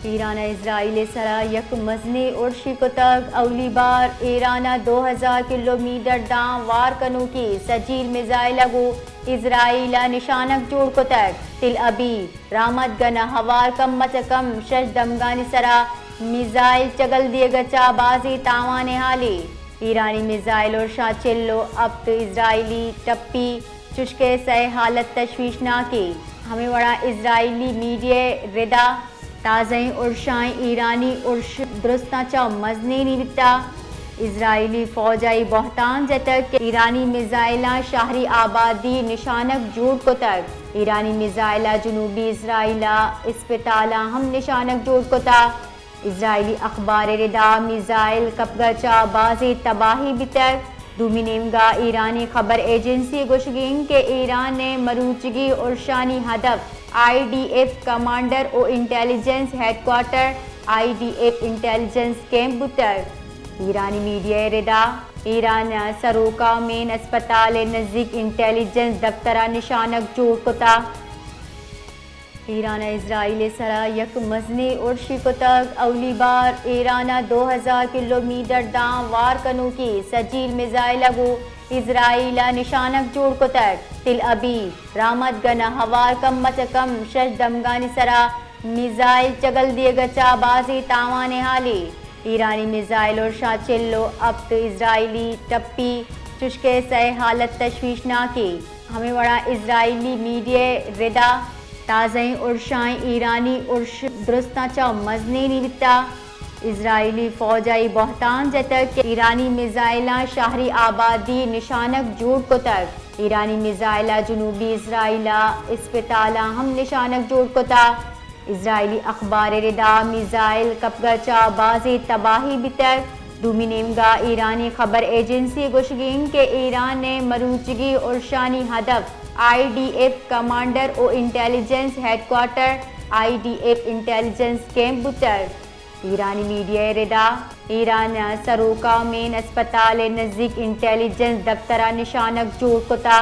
ایران ءَ اسرائیل ءِ سرا یک مزنیں ارشے کتگ۔ اولی بار ایران ءَ دو ہزار کلومیٹر داں وار کنوکیں سجیل میزائل ءَ گوں اسرائیل ءَ نشانگ جوڑ کتگ۔ تل ابیب، رامتگن ءَ ہوار کم ءَ چہ کم شش دمگانی سرا میزائل چگل دیگ ءَ چہ بازیں تاوان ءِ حالے۔ ایرانی میزائل ارشاں چل ءُ ہپت اسرائیلی ٹپی، چشکہ سئے حالت تشویشناکیں۔ ہمے وڑا اسرائیلی میڈیا ءِ ردا تازہیں ارشاں ایرانی ارش درستاں چہ مزنینی بیتا۔ اسرائیلی فوج ءَ اے بہتان جتگ کہ ایرانی میزائلاں شہری آبادی نشانگ جوڑ کتگ۔ ایرانی میزائل ءَ جنوبی اسرائیل ءِ اسپتالاں ہم نشانگ جوڑ کتا۔ اسرائیلی اخبار ءِ ردا میزائل کپگ ءَ چہ بازیں تباہی بیتگ۔ دومی نیمگا ایرانی خبر ایجنسی گوشگیں کہ ایران ءِ مروچیگی ارشانی ہدف آئی ڈی ایف کمانڈر و intelligence headquarter, I D F intelligence camp بوتگ۔ ایرانی میڈیا ءِ ردا ایران ءِ سروکا مین اسپتال ءِ نزیک انٹیلیجنس دفتر ءَ نشانگ جوڑ کتا۔ ایران ءَ اسرائیل ءِ سرا یک مزنیں ارشے کتگ۔ اولی بار ایران ءَ دو ہزار کلومیٹر داں وار کنوکیں سجیل میزائل ءَ گوں اسرائیل ءَ نشانگ جوڑ کتگ۔ تل ابیب، رامتگن ءَ ہوار کم ءَ چہ کم شش دمگانی سرا میزائل چگل دیگ ءَ چہ بازیں تاوان ءِ حالے۔ ایرانی میزائل ارشاں چل ءُ ہپت اسرائیلی ٹپی، چشکہ سئے حالت تشویشناکیں۔ ہمے وڑا اسرائیلی میڈیا ءِ ردا تازہیں ارشاں ایرانی ارش درستاں چہ مزنینی بیتا۔ اسرائیلی فوج ءَ اے بہتان جتگ کہ ایرانی میزائلاں شہری آبادی نشانگ جوڑ کتگ۔ ایرانی میزائل ءَ جنوبی اسرائیل ءِ اسپتالاں ہم نشانگ جوڑ کتا۔ اسرائیلی اخبار ءِ ردا میزائل کپگ ءَ چہ بازیں تباہی بیتگ۔ دومی نیمگا ایرانی خبر ایجنسی گوشگیں کہ ایران ءِ مروچیگی ارشانی ہدف آئی ڈی ایف کمانڈر و intelligence headquarter, I D F intelligence camp بوتگ۔ ایرانی میڈیا ءِ ردا ایران ءِ سروکا مین اسپتال ءِ نزیک انٹیلیجنس دفتر ءَ نشانگ جوڑ کتا۔